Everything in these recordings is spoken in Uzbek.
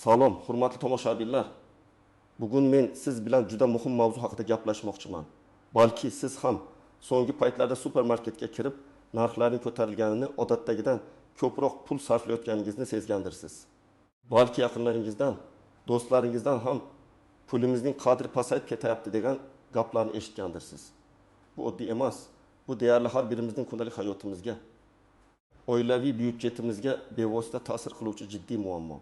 Salom, hurmatli tomoshabinlar. Bugun men siz bilan juda muhim mavzu haqida gaplashmoqchiman. Balki siz ham so'nggi paytlarda supermarketga kirib, narxlarning ko'tarilganini, odatdagidan ko'proq pul sarflayotganingizni sezgandirsiz. Balki yaqinlaringizdan, do'stlaringizdan ham pulimizning qadri pasayib ketayapti degan gaplarni eshitgandirsiz. Bu oddiy emas. Bu deyarli har birimizning kundalik hayotimizga, oilaviy byudjetimizga bevosita ta'sir qiluvchi jiddiy muammo.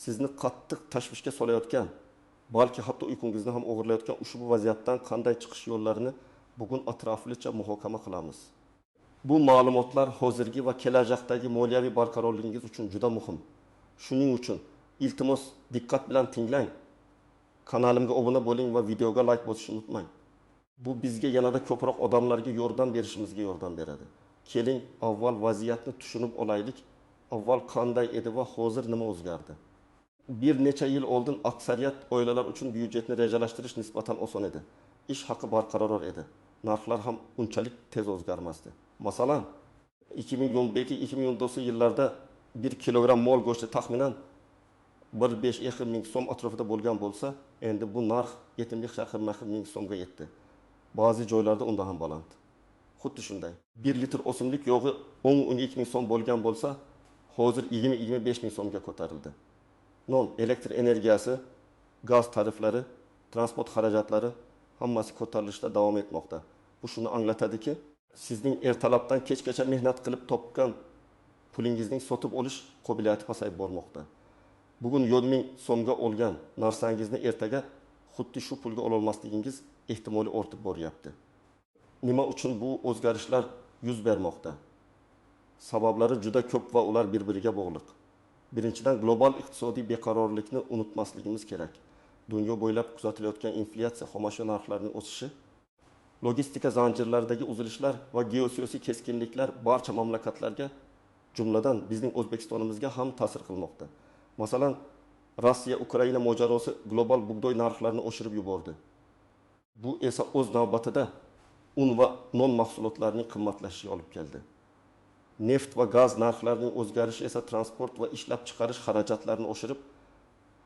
Sizni qattiq tashvishga solayotgan, balki hatto uyqungizni ham o'g'irlayotgan ushbu vaziyatdan qanday chiqish yo'llarini bugun atroflicha muhokama qilamiz. Bu ma'lumotlar hozirgi va kelajakdagi moliyaviy barqarorligingiz uchun juda muhim. Shuning uchun iltimos diqqat bilan tinglang. Kanalimga obuna bo'ling va videoga like bosishni unutmang. Bu bizga yanada ko'proq odamlarga yordam berishimizga yordam beradi. Keling, avval vaziyatni tushunib olaylik. Avval qanday edi va hozir nima o'zgardi? Bir necha yil oldin aksariyat oilalar uchun byudjetni rejalashtirish nisbatan oson edi. Ish haqi barqaror edi. Narxlar ham unchalik tez o'zgarmasdi. Masalan, 2012-2014 yillarda 1 kilogramm mol go'shti taxminan 1,5 ming so'm atrofida bo'lgan bo'lsa, endi bu narx 7,5 ming so'mga yetdi. Ba'zi joylarda undan ham baland. Xuddi shunday. 1 litr o'simlik yog'i 10-12 ming so'm bo'lgan bo'lsa, hozir 20-25 ming so'mga ko'tarildi. Non, elektr energiyasi, gaz tariflari, transport xarajatlari hammasi ko'tarilishda davom etmoqda. Bu shuni anglatadiki, sizning ertalabdan kechgacha mehnat qilib topgan pulingizning sotib olish qobiliyati pasayib bormoqda. Bugun 100 ming so'mga olgan narsangizni ertaga xuddi shu pulga ololmasligingiz ehtimoli ortib boryapti. Nima uchun bu o'zgarishlar yuz bermoqda? Sabablari juda ko'p va ular bir-biriga bog'liq. Birinchidan, global iqtisodiy beqarorlikni unutmasligimiz kerak. Dunyo bo'ylab kuzatilayotgan inflyatsiya, xomashyo narxlarining o'sishi, logistika zanjirlaridagi uzilishlar va geosiyosiy keskinliklar barcha mamlakatlarga, jumladan bizning O'zbekistonimizga ham ta'sir qilmoqda. Masalan, Rossiya-Ukraina mojarosi global bug'doy narxlarini oshirib yubordi. Bu esa o'z navbatida un va non mahsulotlarining qimmatlashishiga olib keldi. Neft va gaz narxlarining o'zgarishi esa transport va ishlab chiqarish xarajatlarini oshirib,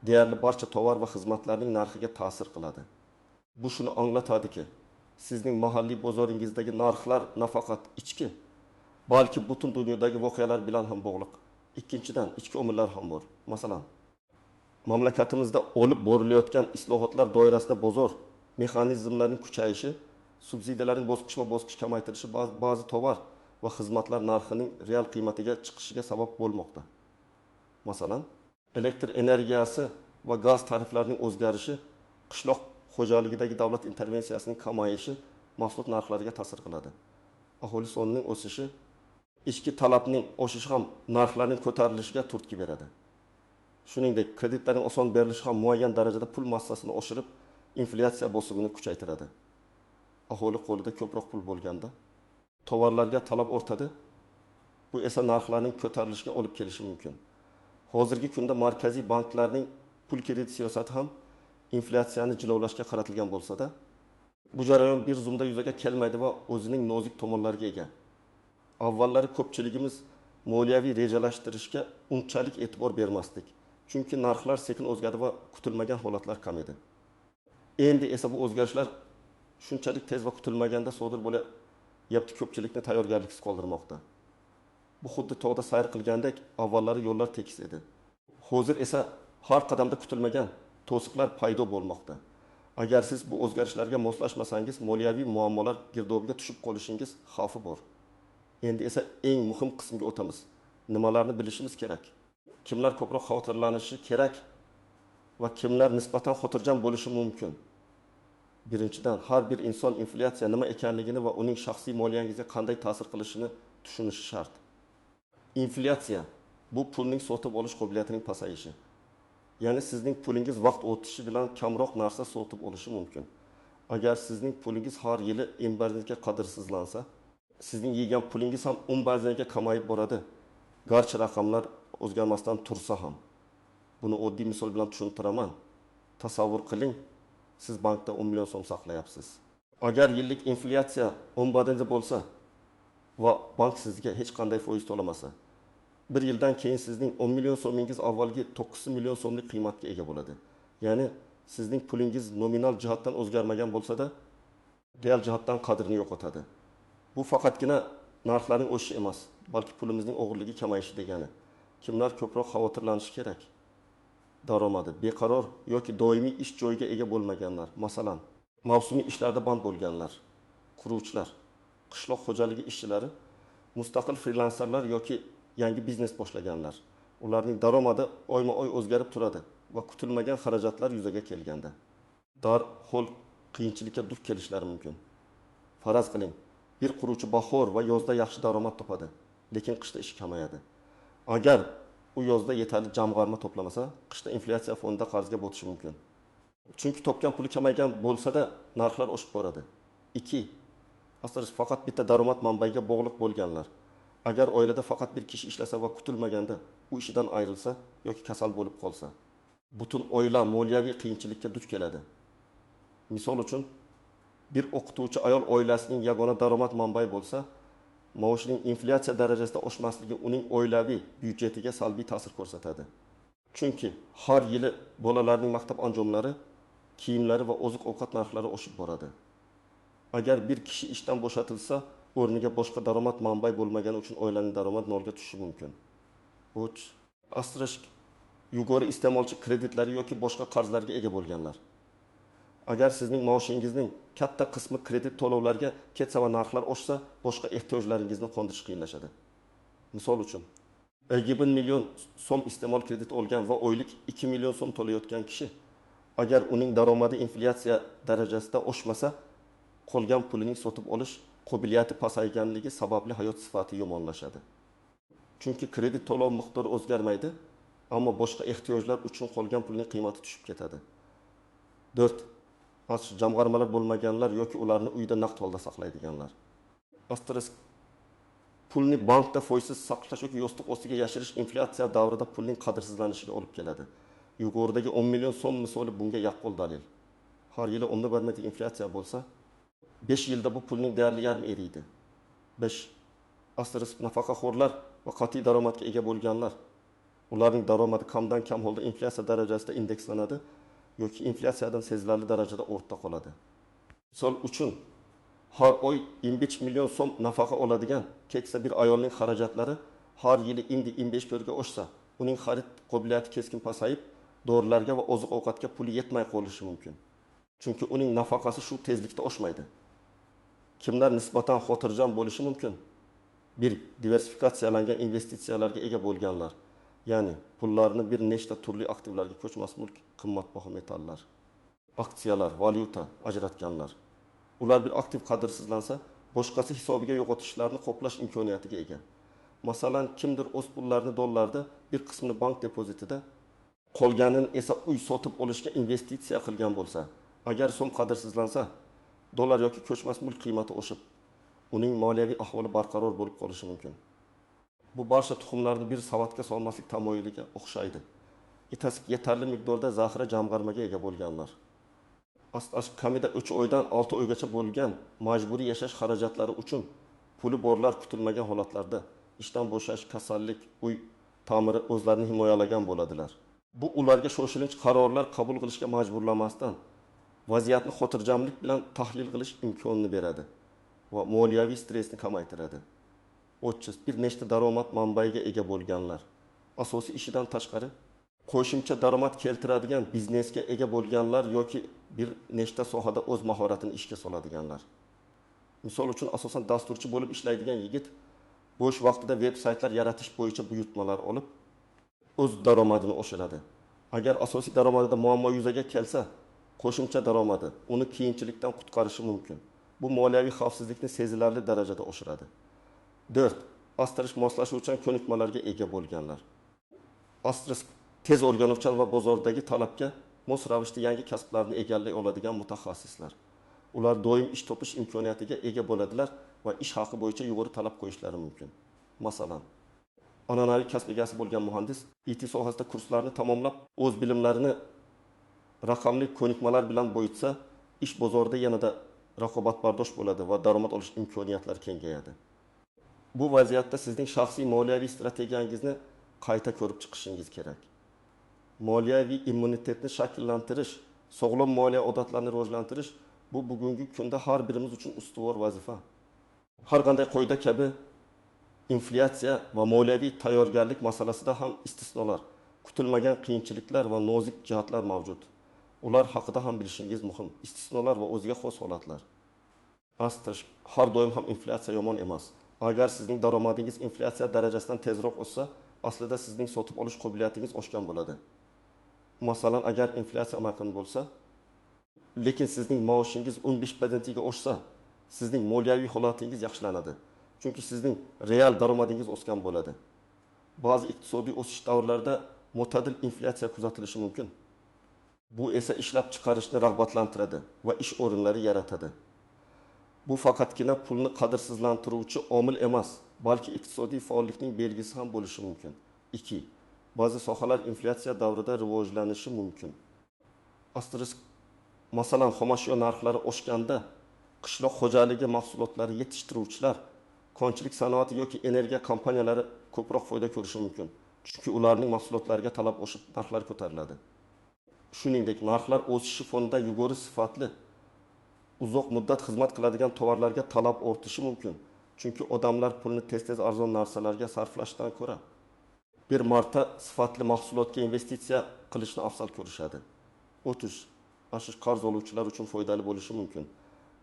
deyarli barcha tovar va xizmatlarning narxiga ta'sir qiladi. Bu shuni anglatadiki, sizning mahalliy bozoringizdagi narxlar nafaqat ichki, balki butun dunyodagi voqealar bilan ham bog'liq. Ikkinchidan, ichki omillar ham bor. Masalan, mamlakatimizda olib borilayotgan islohotlar doirasida bozor mexanizmlarining kuchayishi, subsidiyalarning bosqichma-bosqich kamaytirilishi ba'zi tovar va xizmatlar narxining real qiymatiga chiqishiga sabab bo'lmoqda. Masalan, elektr energiyasi va gaz tariflarining o'zgarishi, qishloq xo'jaligidagi davlat intervensiyasining kamayishi mahsulot narxlariga ta'sir qiladi. Aholi sonining o'sishi, ichki talabning oshishi ham narxlarning ko'tarilishiga turtki beradi. Shuningdek, kreditlarning oson berilishi ham muayyan darajada pul massasini oshirib, inflyatsiya bosimini kuchaytiradi. Aholi qo'lida ko'proq pul bo'lganda tovarlarga talab ortadi. Bu esa narxlarning ko'tarilishiga olib kelishi mumkin. Hozirgi kunda markaziy banklarning pul kredit siyosati ham inflyatsiyani jilovlashga qaratilgan bo'lsa-da, bu jarayon bir zumda yuzaga kelmaydi va o'zining nozik tomonlariga ega. Avvallari ko'pchiligimiz moliyaviy rejalashtirishga unchalik e'tibor bermasdik. Chunki narxlar sekin o'zgardi va kutilmagan holatlar kam edi. Endi esa bu o'zgarishlar shunchalik tez va kutilmaganda sodir bo'layapti, ko'pchilikni tayyorgarliksiz qoldirmoqda. Bu xuddi tog'da sayr qilgandek, avvallari yo'llar tekis edi. Hozir esa har qadamda kutilmagan to'siqlar paydo bo'lmoqda. Agar siz bu o'zgarishlarga moslashmasangiz, moliyaviy muammolar girdobiga tushib qolishingiz xavfi bor. Endi esa eng muhim qismga o'tamiz. Nimalarni bilishimiz kerak? Kimlar ko'proq xavotirlanishi kerak va kimlar nisbatan xotirjam bo'lishi mumkin? Birinchidan, har bir inson inflyatsiya nima ekanligini va uning shaxsiy moliyangizga qanday ta'sir qilishini tushunishi shart. Inflyatsiya bu pulning sotib olish qobiliyatining pasayishi. Ya'ni sizning pulingiz vaqt o'tishi bilan kamroq narsa sotib olishi mumkin. Agar sizning pulingiz har yili 10% qadrsizlansa, sizning yegan pulingiz ham 10% kamayib boradi. Garchi raqamlar o'zgarmasdan tursa ham. Buni oddiy misol bilan tushuntiraman. Tasavvur qiling, siz bankda 10 million so'm saqlayapsiz. Agar yillik inflyatsiya 10% bo'lsa va bank sizga hech qanday foiz to'lamasa, Bir yildan keyin sizning 10 million so'mingiz avvalgi 9 million so'mlik qiymatga ega bo'ladi. Ya'ni sizning pulingiz nominal jihatdan o'zgarmagan bo'lsa-da, real jihatdan qadrini yo'qotadi. Bu faqatgina narxlarning o'sishi emas, balki pulimizning o'g'irligi kamayishi degani. Kimlar ko'proq xavotirlanishi kerak? Daromadi beqaror yoki doimiy ish joyiga ega bo'lmaganlar, masalan, mavsumiy ishlarda band bo'lganlar, quruvchilar, qishloq xo'jaligi ishchilari, mustaqil frilanserlar yoki yangi biznes boshlaganlar. Ularning daromadi oyma-oy o'zgarib turadi va kutilmagan xarajatlar yuzaga kelganda darhol qiyinchilikka duch kelishlari mumkin. Faraz qiling, bir quruvchi bahor va yozda yaxshi daromad topadi, lekin qishda ishi kamayadi. Agar u yozda yetarli jamg'arma to'plamasa, qishda inflyatsiya fonida qarzga botishi mumkin. Chunki topgan puli kamaygan bo'lsa-da, narxlar oshib boradi. 2. Aslida faqat bitta daromad manbaiga bog'liq bo'lganlar. Agar oilada faqat bir kishi ishlasa va kutilmaganda u ishidan ayrilsa yoki kasal bo'lib qolsa, butun oila moliyaviy qiyinchilikka duch keladi. Misol uchun, bir o'qituvchi ayol oilasining yagona daromad manbai bo'lsa, maoshining inflyatsiya darajasida oshmasligi uning oilaviy byudjetiga salbiy ta'sir ko'rsatadi. Chunki har yili bolalarning maktab anjomlari, kiyimlari va oziq-ovqat narxlari oshib boradi. Agar bir kishi ishdan bo'shatilsa, o'rniga boshqa daromad manbai bo'lmagani uchun oilaning daromadi nolga tushishi mumkin. 3. Asrish yuqori iste'molchi kreditlari yoki boshqa qarzlarga ega bo'lganlar. Agar sizning maoshingizning katta qismi kredit to'lovlarga ketsa va narxlar oshsa, boshqa ehtiyojlaringizni qondirish qiyinlashadi. Misol uchun, 1 million so'm iste'mol kredit olgan va oylik 2 million so'm to'layotgan kishi, agar uning daromadi inflyatsiya darajasida oshmasa, qolgan pulining sotib olish qobiliyati pasayganligi sababli hayot sifati yomonlashadi. Chunki kredit to'lov miqdori o'zgarmaydi, ammo boshqa ehtiyojlar uchun qolgan pulning qiymati tushib ketadi. 4. Jamg'armalar bo'lmaganlar yoki ularni uyda naqd holda saqlaydiganlar. Asterisk pulni bankda foizsiz saqlash yoki yostiq ostiga yashirish inflyatsiya davrida pulning qadrsizlanishiga olib keladi. Yuqoridagi 10 million so'm misoli bunga yaqqol dalil. Har yili 10,1 marta inflyatsiya bo'lsa, 5 yilda bu pulning deyarli yarmi eriydi. 5. Asterisk nafaqaxo'rlar va qat'iy daromadga ega bo'lganlar. Ularning daromadi kamdan kam holda inflyatsiya darajasida indekslanadi yoki inflyatsiyadan sezilarli darajada ortda qoladi. Misol uchun, har oy 25 million so'm nafaqa oladigan keksa bir ayolning xarajatlari har yili endi 25 ga oshsa, uning xarid qobiliyati keskin pasayib, dorilarga va oziq-ovqatga puli yetmay qolishi mumkin. Chunki uning nafaqasi shu tezlikda oshmaydi. Kimlar nisbatan xotirjam bo'lishi mumkin? 1. Diversifikatsiyalangan investitsiyalarga ega bo'lganlar. Ya'ni pullarni bir nechta turli aktivlarga, ko'chmas mulk, qimmatbaho metallar, aksiyalar, valyuta ajratganlar. Ular bir aktiv qadrsizlansa, boshqasi hisobiga yo'qotishlarni qoplash imkoniyatiga ega. Masalan, kimdir o'z pullarini dollarda, bir qismini bank depozitida, qolganini esa uy sotib olishga investitsiya qilgan bo'lsa, agar so'm qadrsizlansa, dollar yoki ko'chmas mulk qiymati oshib, uning moliyaviy ahvoli barqaror bo'lib qolishi mumkin. Bu barcha tuxumlarni bir savatga solmaslik tamoyiliga o'xshaydi. Yetarli miqdorda zaxira jamg'armaga ega bo'lganlar. Kamida 3 oydan 6 oygacha bo'lgan majburiy yashash xarajatlari uchun puli borlar kutilmagan holatlarda ishdan bo'shash, kasallik, uy ta'miri o'zlarini himoyalagan bo'ladilar. Bu ularga shoshilinch qarorlar qabul qilishga majburlamasdan vaziyatni xotirjamlik bilan tahlil qilish imkonini beradi va moliyaviy stressni kamaytiradi. 3. Bir nechta daromad manbaiga ega bo'lganlar. Asosiy ishidan tashqari qo'shimcha daromad keltiradigan biznesga ega bo'lganlar yoki bir nechta sohada o'z mahoratini ishga soladiganlar. Misol uchun, asosan dasturchi bo'lib ishlaydigan yigit bo'sh vaqtida veb saytlar yaratish bo'yicha buyurtmalar olib, o'z daromadini oshiradi. Agar asosiy daromadida muammo yuzaga kelsa, qo'shimcha daromadi uni qiyinchilikdan qutqarishi mumkin. Bu moliyaviy xavfsizlikni sezilarli darajada oshiradi. 4. Asterisk moslashuvchan ko'nikmalarga ega bo'lganlar. Asterisk tez o'rganuvchan va bozordagi talabga mos ravishda yangi kasblarni egallay oladigan mutaxassislar. Ular doim ish topish imkoniyatiga ega bo'ladilar va ish haqi bo'yicha yuqori talab qo'yishlari mumkin. Masalan, an'anaviy kasb egasi bo'lgan muhandis IT sohasida kurslarni tamomlab, o'z bilimlarini raqamli ko'nikmalar bilan boyitsa, ish bozorida yanada raqobatbardosh bo'ladi va daromad olish imkoniyatlari kengayadi. Bu vaziyatda sizning shaxsiy moliyaviy strategiyangizni qayta ko'rib chiqishingiz kerak. Moliyaviy immunitetni shakllantirish, sog'lom moliya odatlarini rivojlantirish bu bugungi kunda har birimiz uchun ustuvor vazifa. Har qanday qoida kabi inflyatsiya va moliyaviy tayyorgarlik masalasida ham istisnolar, kutilmagan qiyinchiliklar va nozik jihatlar mavjud. Ular haqida ham bilishingiz muhim. Istisnolar va o'ziga xos holatlar. Asterisk, har doim ham inflyatsiya yomon emas. Agar sizning daromadingiz inflyatsiya darajasidan tezroq o'ssa, aslida sizning sotib olish qobiliyatingiz oshgan bo'ladi. Masalan, agar inflyatsiya yaqin bo'lsa, lekin sizning maoshingiz 15% ga oshsa, sizning moliyaviy holatingiz yaxshilanadi. Chunki sizning real daromadingiz o'sgan bo'ladi. Ba'zi iqtisodiy o'sish davrlarida mo'tadil inflyatsiya kuzatilishi mumkin. Bu esa ishlab chiqarishni rag'batlantiradi va ish o'rinlari yaratadi. Bu faqatgina pulni qadrsizlantiruvchi omil emas, balki iqtisodiy faollikning belgisi ham bo'lishi mumkin. 2. Ba'zi sohalar inflyatsiya davrida rivojlanishi mumkin. Asterisk, masalan, xomashyo narxlari oshganda qishloq xo'jaligi mahsulotlari yetishtiruvchilar, konchilik sanoati yoki energiya kompaniyalari ko'proq foyda ko'rishi mumkin. Chunki ularning mahsulotlariga talab oshib, narxlar ko'tariladi. Shuningdek, narxlar o'sishi fonida yuqori sifatli, uzoq muddat xizmat qiladigan tovarlarga talab ortishi mumkin. Chunki odamlar pulni tez-tez arzon narsalarga sarflashdan ko'ra bir marta sifatli mahsulotga investitsiya qilishni afzal ko'rishadi. O'tish, ashish qarz oluvchilar uchun foydali bo'lishi mumkin.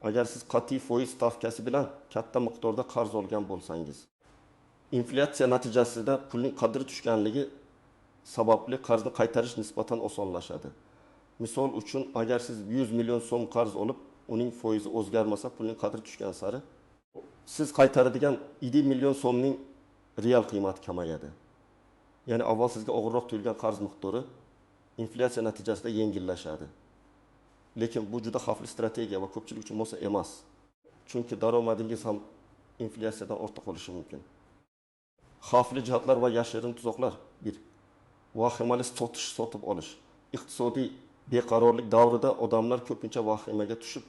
Agar siz qat'iy foiz stavkasi bilan katta miqdorda qarz olgan bo'lsangiz, inflyatsiya natijasida pulning qadri tushganligi sababli qarzni qaytarish nisbatan osonlashadi. Misol uchun, agar siz 100 million so'm qarz olib, uning foizi o'zgarmasa, pulning qadri tushgan sari siz qaytaradigan 7 million so'mning real qiymati kamayadi. Ya'ni avval sizga og'irroq tuyulgan qarz miqdori inflyatsiya natijasida yengillashadi. Lekin bu juda xavfli strategiya va ko'pchilik uchun mos emas. Chunki daromadingiz ham inflyatsiyadan ortda qolishi mumkin. Xavfli jihatlar va yashirin tuzoqlar. 1. Vahimali sotish, sotib olish. Iqtisodiy beqarorlik davrida odamlar ko'pincha vahimaga tushib,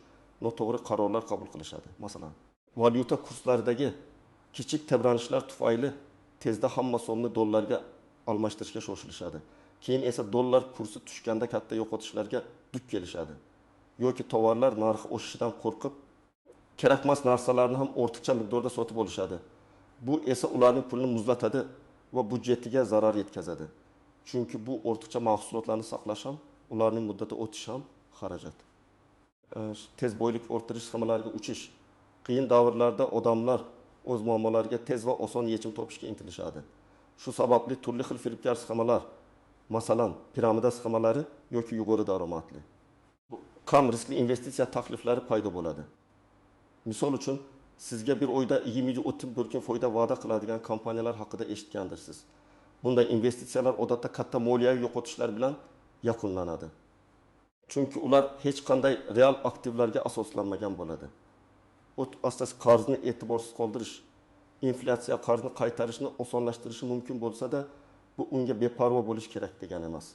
noto'g'ri qarorlar qabul qilishadi. Masalan, valyuta kurslaridagi kichik tebranishlar tufayli tezda hamma so'mni dollarga almashtirishga shoshilishadi. Keyin esa dollar kursi tushganda katta yo'qotishlarga duch kelishadi. Yoki tovarlar narxi oshishidan qo'rqib, kerakmas narsalarni ham ortiqcha miqdorda sotib olishadi. Bu esa ularning pulini muzlatadi va byudjetiga zarar yetkazadi. Chunki bu ortiqcha mahsulotlarni saqlash ham, ularning muddati o'tishi ham xarajat. Tez boylik orttirish sxemalariga uchish. Qiyin davrlarda odamlar o'z muammolariga tez va oson yechim topishga intilishadi. Shu sababli turli xil firibgar sxemalar, masalan, piramida sxemalari yoki yuqori daromadli kam riskli investitsiya takliflari paydo bo'ladi. Misol uchun, sizga bir oyda 20-30% foyda va'da qiladigan kompaniyalar haqida eshitgandirsiz. Bunday investitsiyalar odatda katta moliyaviy yo'qotishlar bilan yakunlanadi. Chunki ular hech qanday real aktivlarga asoslanmagan bo'ladi. Astas qarzni e'tiborsiz qoldirish, inflyatsiya qarzni qaytarishni osonlashtirishi mumkin bo'lsa-da, bu unga beparvo bo'lish kerak degani emas.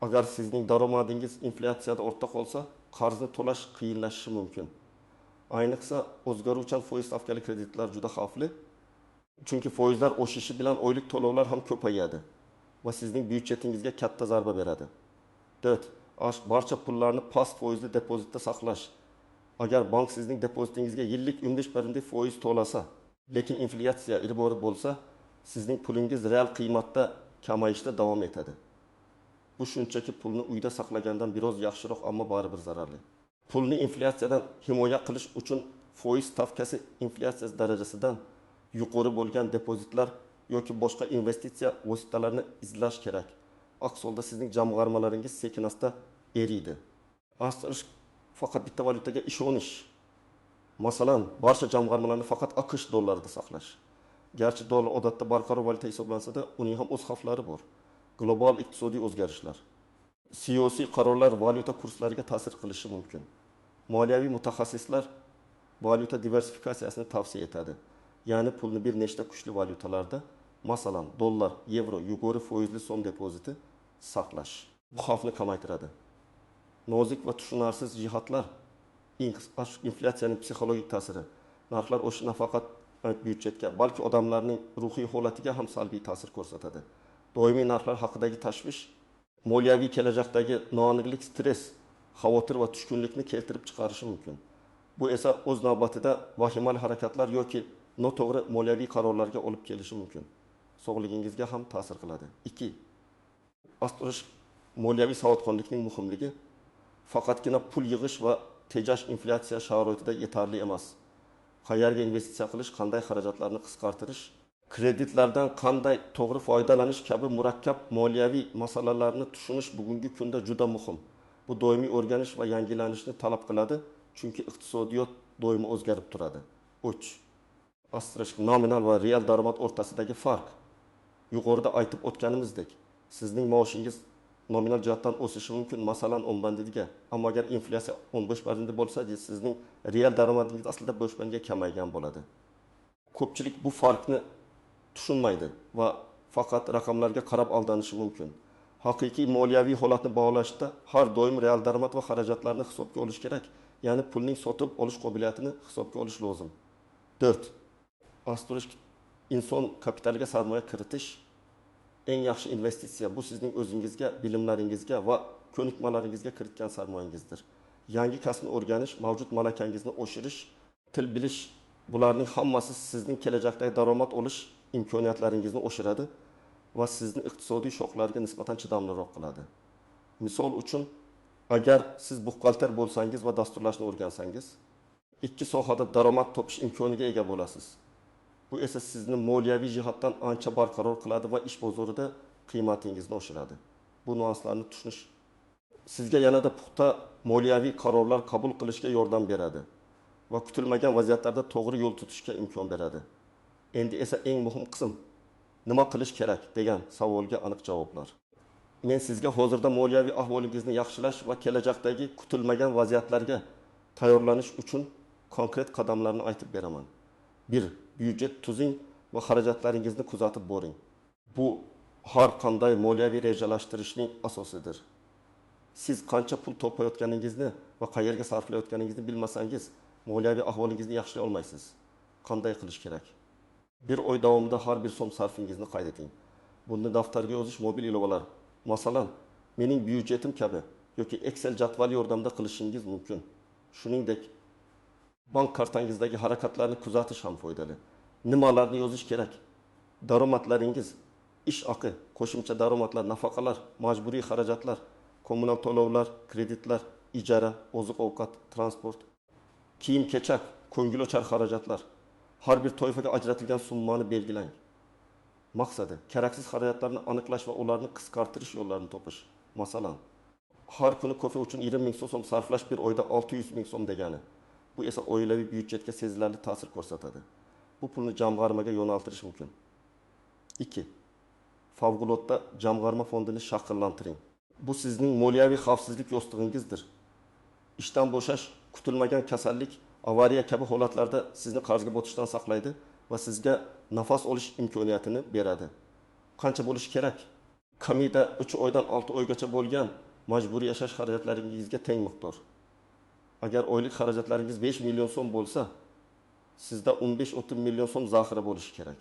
Agar sizning daromadingiz inflyatsiyada ortda qolsa, qarzni to'lash qiyinlashishi mumkin. Ayniqsa, o'zgaruvchan foiz stavkali kreditlar juda xavfli. Chunki foizlar oshishi bilan oylik to'lovlar ham ko'payadi va sizning byudjetingizga katta zarba beradi. 4. Barcha pullarni past foizli depozitda saqlash. Agar bank sizning depozitingizga yillik 15% foiz to'lasa, lekin inflyatsiya ilgari bo'lsa, sizning pulingiz real qiymatda kamayishda davom etadi. Bu shunchaki pulni uyda saqlagandan biroz yaxshiroq, ammo baribir zararli. Pulni inflyatsiyadan himoya qilish uchun foiz stavkasi inflyatsiya darajasidan yuqori bo'lgan depozitlar yoki boshqa investitsiya vositalarini izlash kerak. Aks holda sizning jamg'armalaringiz sekin-asta eriydi. Asterisk, faqat bitta valyutaga ishonish. Masalan, barcha jamg'armalarni faqat AQSh dollarida saqlash. Garchi dollar odatda barqaror valyuta hisoblansa-da, uning ham o'z xavflari bor. Global iqtisodiy o'zgarishlar, siyosiy qarorlar valyuta kurslariga ta'sir qilishi mumkin. Moliyaviy mutaxassislar valyuta diversifikatsiyasini tavsiya etadi. Ya'ni pulni bir nechta kuchli valyutalarda, masalan, dollar, yevro, yuqori foizli so'm depoziti saqlash. Bu xavfni kamaytiradi. Nozik va tushunarsiz jihatlar, inflyatsiyaning psixologik ta'siri, narxlar o'sishi nafaqat byudjetga, balki odamlarning ruhiy holatiga ham salbiy ta'sir ko'rsatadi. Doimiy narxlar haqidagi tashvish moliyaviy kelajakdagi noaniqlik, stress, xavotir va tushkunlikni keltirib chiqarishi mumkin. Bu esa o'z navbatida vahimali harakatlar yoki noto'g'ri moliyaviy qarorlarga olib kelishi mumkin. Sog'lig'ingizga ham ta'sir qiladi. 2. Astrosh moliyaviy savodxonlikning muhimligi faqatgina pul yig'ish va tejash inflyatsiya sharoitida yetarli emas. Qayerga investitsiya qilish, qanday xarajatlarni qisqartirish, kreditlardan qanday to'g'ri foydalanish kabi murakkab moliyaviy masalalarni tushunish bugungi kunda juda muhim. Bu doimiy o'rganish va yangilanishni talab qiladi, chunki iqtisodiyot doimo o'zgarib turadi. 3. Astrosh nominal va real daromad o'rtasidagi farq. Yuqorida aytib o'tganimizdek, sizning maoshingiz nominal jihatdan o'sishi mumkin, masalan 10%ga. Ammo agar inflyatsiya 15% bo'lsa, sizning real daromadingiz aslida 5%ga kamaygan bo'ladi. Ko'pchilik bu farqni tushunmaydi va faqat raqamlarga qarab aldanishi mumkin. Haqiqiy moliyaviy holatni baholashda har doim real daromad va xarajatlarni hisobga olish kerak, ya'ni pulning sotib olish qobiliyatini hisobga olish lozim. 4. Astrosh inson kapitaliga sarmoya kiritish eng yaxshi investitsiya. Bu sizning o'zingizga, bilimlaringizga va ko'nikmalaringizga kiritgan sarmoyangizdir. Yangi kasbni o'rganish, mavjud malakangizni oshirish, til bilish, bularning hammasi sizning kelajakdagi daromad olish imkoniyatlaringizni oshiradi va sizni iqtisodiy shoklarga nisbatan chidamliroq qiladi. Misol uchun, agar siz buxgalter bo'lsangiz va dasturlashni o'rgansangiz, ikki sohada daromad topish imkoniga ega bo'lasiz. Bu esa sizni moliyaviy jihatdan ancha barqaror qiladi va ish bozorida qiymatingizni oshiradi. Bu nuanslarni tushunish sizga yanada puxta moliyaviy qarorlar qabul qilishga yordam beradi va kutilmagan vaziyatlarda to'g'ri yo'l tutishga imkon beradi. Endi esa eng muhim qism, nima qilish kerak degan savolga aniq javoblar. Men sizga hozirda moliyaviy ahvolingizni yaxshilash va kelajakdagi kutilmagan vaziyatlarga tayyorlanish uchun konkret qadamlarni aytib beraman. 1. Byudjet tuzing va xarajatlaringizni kuzatib boring. Bu har qanday moliyaviy rejalashtirishning asosidir. Siz qancha pul topayotganingizni va qayerga sarflayotganingizni bilmasangiz, moliyaviy ahvolingizni yaxshilay olmaysiz. Qanday qilish kerak? Bir oy davomida har bir so'm sarfingizni qayd eting. Buni daftarga yozish mobil ilovalar, masalan, mening byudjetim kabi yoki Excel jadvali yordamida qilishingiz mumkin. Shuningdek, bank kartangizdagi harakatlarni kuzatish ham foydali. Nimalarni yozish kerak? Daromadlaringiz, ish haqi, qo'shimcha daromadlar, nafaqalar, majburiy xarajatlar, kommunal to'lovlar, kreditlar, ijara, oziq-ovqat, transport, kiyim-kechak, ko'ngilochar xarajatlar. Har bir toifaga ajratilgan summani belgilang. Maqsadi keraksiz xarajatlarni aniqlash va ularni qisqartirish yo'llarini topish. Masalan, har kuni kofe uchun 20 ming so'm sarflash bir oyda 600 ming so'm degani. Bu esa oilaviy byudjetga sezilarli ta'sir ko'rsatadi. Bu pulni jamg'armaga yo'naltirish mumkin. 2. Favqulodda jamg'arma fondini shakllantiring. Bu sizning moliyaviy xavfsizlik yo'stig'ingizdir. Ishdan bo'shash, kutilmagan kasallik, avariya kabi holatlarda sizni qarzga botishdan saqlaydi va sizga nafas olish imkoniyatini beradi. Qancha bo'lishi kerak? Kamida 3 oydan 6 oygacha bo'lgan majburiy yashash xarajatlaringizga teng miqdor. Agar oylik xarajatlaringiz 5 million so'm bo'lsa, sizda 15-30 million so'm zaxira bo'lishi kerak.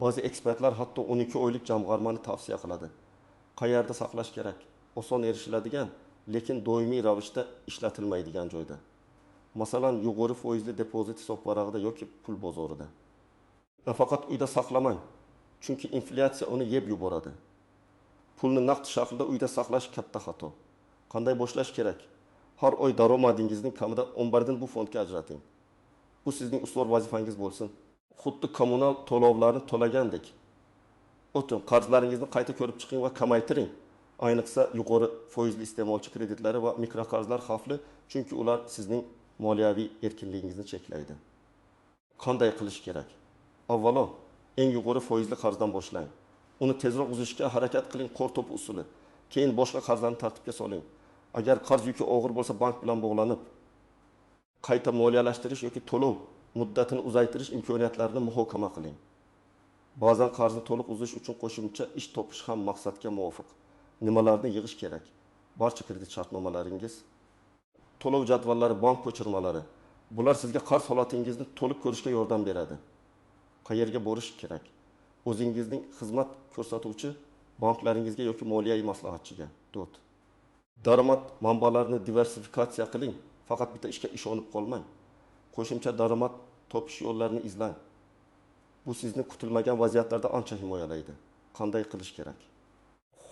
Ba'zi ekspertlar hatto 12 oylik jamg'armani tavsiya qiladi. Qayerda saqlash kerak? Oson erishiladigan, lekin doimiy ravishda ishlatilmaydigan joyda. Masalan, yuqori foizli depozit hisobvarag'ida yoki pul bozorida. Nafaqat uyda saqlamang, chunki inflyatsiya uni yeb yuboradi. Pulni naqd shaklda uyda saqlash katta xato. Qanday boshlash kerak? Har oy daromadingizning kamida 11dan bu fondga ajrating. Bu sizning ustuvor vazifangiz bo'lsin. Xuddi kommunal to'lovlarni to'lagandek. O'tin, qarzlaringizni qayta ko'rib chiqing va kamaytiring. Ayniqsa yuqori foizli iste'molchi kreditlari va mikroqarzlar xavfli, chunki ular sizning moliyaviy erkinligingizni cheklaydi. Qanday qilish kerak? Avvalo, eng yuqori foizli qarzdan boshlang. Uni tezroq uzishga harakat qiling, qo'r to'pi usuli. Keyin boshqa qarzlarni tartibga soling. Agar qarz yuki og'ir bo'lsa, bank bilan bog'lanib, qayta moliyalashtirish yoki to'lov muddatini uzaytirish imkoniyatlarini muhokama qiling. Ba'zan qarzni to'liq uzish uchun qo'shimcha ish topish ham maqsadga muvofiq. Nimalarni yig'ish kerak? Barcha kredit shartnomalaringiz, to'lov jadvallari, bank ko'chirmalari. Bular sizga qarz holatingizni to'liq ko'rishga yordam beradi. Qayerga borish kerak? O'zingizning xizmat ko'rsatuvchi banklaringizga yoki moliyaviy maslahatchiga. 4. Daromad manbalarini diversifikatsiya qiling. Faqat bitta ishga ishonib qolmang. Qo'shimcha daromad topish yo'llarini izlang. Bu sizni kutilmagan vaziyatlarda ancha himoyalaydi. Qanday qilish kerak?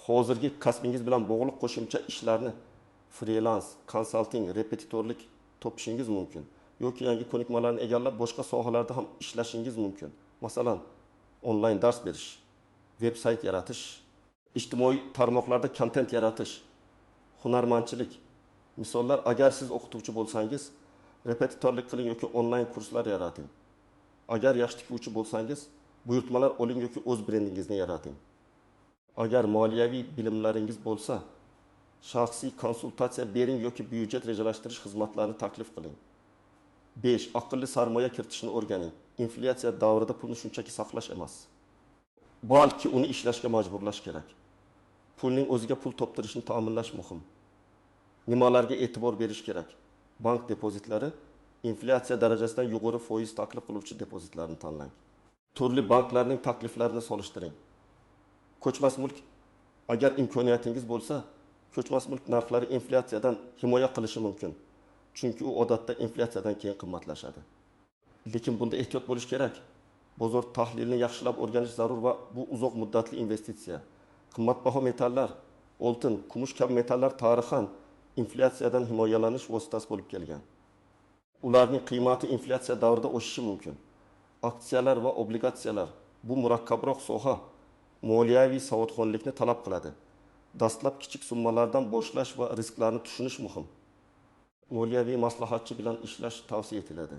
Hozirgi kasbingiz bilan bog'liq qo'shimcha ishlarni frilans, konsalting, repetitorlik topishingiz mumkin. Yoki yangi ko'nikmalarni egallab boshqa sohalarda ham ishlashingiz mumkin. Masalan, onlayn dars berish, veb-sayt yaratish, ijtimoiy tarmoqlarda kontent yaratish, hunarmandchilik. Misollar, agar siz o'qituvchi bo'lsangiz, repetitorlik qiling yoki onlayn kurslar yarating. Agar yaxshi tikuvchi bo'lsangiz, buyurtmalar oling yoki o'z brendingizni yarating. Agar moliyaviy bilimlaringiz bo'lsa, shaxsiy konsultatsiya bering yoki byudjet rejalashtirish xizmatlarini taklif qiling. 5. Aqlli sarmoya kiritishni o'rganing. Inflyatsiya davrida pulni shunchaki saqlash emas, balki uni ishlashga majburlash kerak. Pulning o'ziga pul toptirishni ta'minlash muhim. Nimalarga e'tibor berish kerak? Bank depozitlari inflyatsiya darajasidan yuqori foiz taklif qiluvchi depozitlarni tanlang. Turli banklarning takliflarini solishtiring. Ko'chmas mulk, agar imkoniyatingiz bo'lsa, ko'chmas mulk narxlari inflyatsiyadan himoya qilishi mumkin. Chunki u odatda inflyatsiyadan keyin qimmatlashadi. Lekin bunda ehtiyot bo'lish kerak. Bozor tahlilini yaxshilab o'rganish zarur va bu uzoq muddatli investitsiya. Qimmatbaho metallar, oltin, kumush kabi metallar tarixan inflyatsiyadan himoyalanish vositasi bo'lib kelgan. Ularning qiymati inflyatsiya davrida oshishi mumkin. Aksiyalar va obligatsiyalar bu murakkabroq soha, moliyaviy savodxonlikni talab qiladi. Dastlab kichik summalardan boshlash va risklarni tushunish muhim. Moliyaviy maslahatchi bilan ishlash tavsiya etiladi.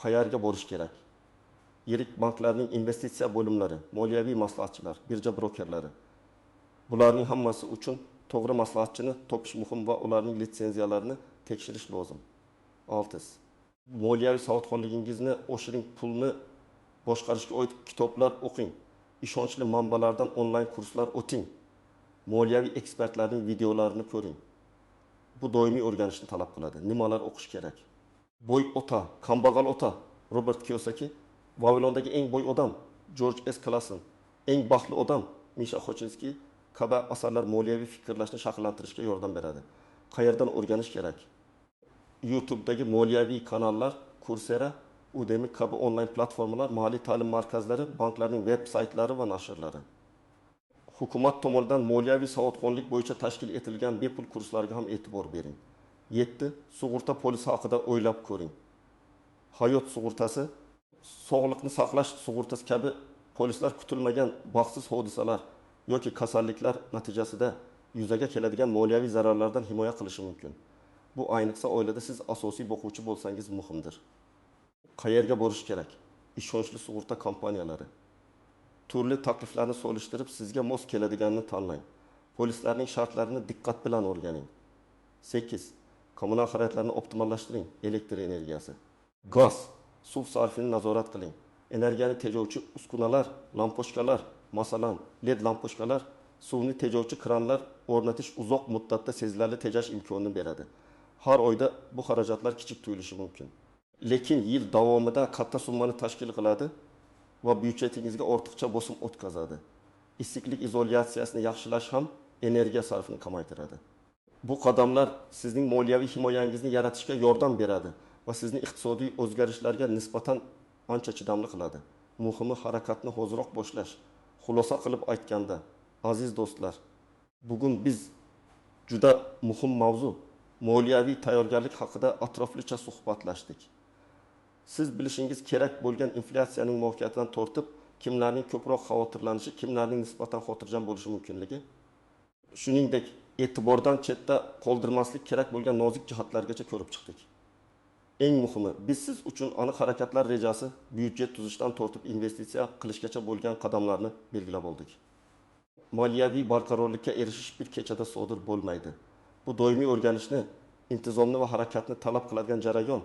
Qayerga borish kerak? Yirik banklarning investitsiya bo'limlari, moliyaviy maslahatchilar, birja brokerlari. Bularning hammasi uchun to'g'ri maslahatchini topish muhim va ularning litsenziyalarini tekshirish lozim. 6. Moliyaviy savodxonligingizni oshiring, pulni boshqarishga oid kitoblar o'qing, ishonchli manbalardan onlayn kurslar o'ting, moliyaviy ekspertlarning videolarini ko'ring. Bu doimiy o'rganishni talab qiladi. Nimalar o'qish kerak? Boy ota, kambag'al ota, Robert Kiyosaki, Vavilondagi eng boy odam, George S. Clason, eng baxtli odam, Misha Xochinskiy kabi asarlar moliyaviy fikrlashni shakllantirishga yordam beradi. Qayerdan o'rganish kerak? YouTube'dagi moliyaviy kanallar, Coursera, Udemy kabi onlayn platformalar, moliy ta'lim markazlari, banklarning veb saytlari va nashrlari. Hukumat tomonidan moliyaviy savodxonlik bo'yicha tashkil etilgan bepul kurslarga ham e'tibor bering. 7. Sug'urta polisi haqida o'ylab ko'ring. Hayot sug'urtasi, sog'liqni saqlash sug'urtasi kabi polislar kutilmagan baxtsiz hodisalar yoki kasalliklar natijasida yuzaga keladigan moliyaviy zararlardan himoya qilishi mumkin. Bu ayniqsa oilada siz asosiy boquvchi bo'lsangiz muhimdir. Qayerga borish kerak? Ishonchli sug'urta kompaniyalari. Turli takliflarni solishtirib, sizga mos keladiganini tanlang. Polislarning shartlarini diqqat bilan o'rganing. 8. Kommunal xarajatlarni optimallashtiring. Elektr energiyasi, gaz, suv sarfini nazorat qiling. Energiyani tejovchi uskunalar, lampochkalar, masalan, LED lampochkalar, suvni tejovchi kranlar o'rnatish uzoq muddatda sezilarli tejash imkonini beradi. Har oyda bu xarajatlar kichik tuyulishi mumkin. Lekin yil davomida katta summani tashkil qiladi va byudjetingizga ortiqcha bosim o'tkazadi. Issiqlik izolyatsiyasini yaxshilash ham energiya sarfini kamaytiradi. Bu qadamlar sizning moliyaviy himoyangizni yaratishga yordam beradi va sizni iqtisodiy o'zgarishlarga nisbatan ancha chidamli qiladi. Muhimi harakatni hoziroq boshlash. Xulosa qilib aytganda, aziz do'stlar, bugun biz juda muhim mavzu moliyaviy tayyorgarlik haqida atroflicha suhbatlashdik. Siz bilishingiz kerak bo'lgan inflyatsiyaning mohiyatidan tortib, kimlarning ko'proq xavotirlanishi, kimlarning nisbatan xotirjam bo'lishi mumkinligi, shuningdek, e'tibordan chetda qoldirmaslik kerak bo'lgan nozik jihatlargacha ko'rib chiqdik. Eng muhimi, biz siz uchun aniq harakatlar rejasi, byudjet tuzishdan tortib investitsiya qilishgacha bo'lgan qadamlarni belgilab oldik. Moliyaviy barqarorlikka erishish bir kechada sodir bo'lmaydi. Bu doimiy o'rganishni, intizomni va harakatni talab qiladigan jarayon.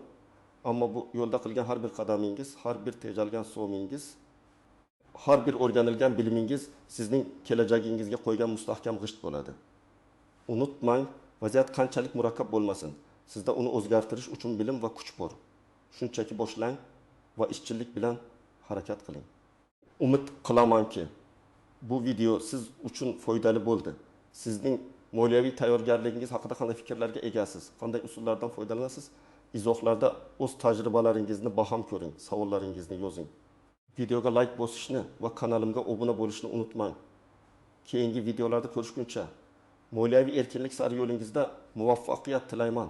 Ammo bu yo'lda qilgan har bir qadamingiz, har bir tejalgan so'mingiz, har bir o'rganilgan bilimingiz sizning kelajagingizga qo'ygan mustahkam g'isht bo'ladi. Unutmang, vaziyat qanchalik murakkab bo'lmasin, sizda uni o'zgartirish uchun bilim va kuch bor. Shunchaki boshlang va izchillik bilan harakat qiling. Umid qilamanki, bu video siz uchun foydali bo'ldi. Sizning moliyaviy tayyorgarligingiz haqida qanday fikrlarga egasiz? Qanday usullardan foydalanasiz? Izohlarda o'z tajribalaringizni baham ko'ring, savollaringizni yozing. Videoga like bosishni va kanalimga obuna bo'lishni unutmang. Keyingi videolarda ko'rishguncha moliyaviy erkinlik sari yo'lingizda muvaffaqiyat tilayman.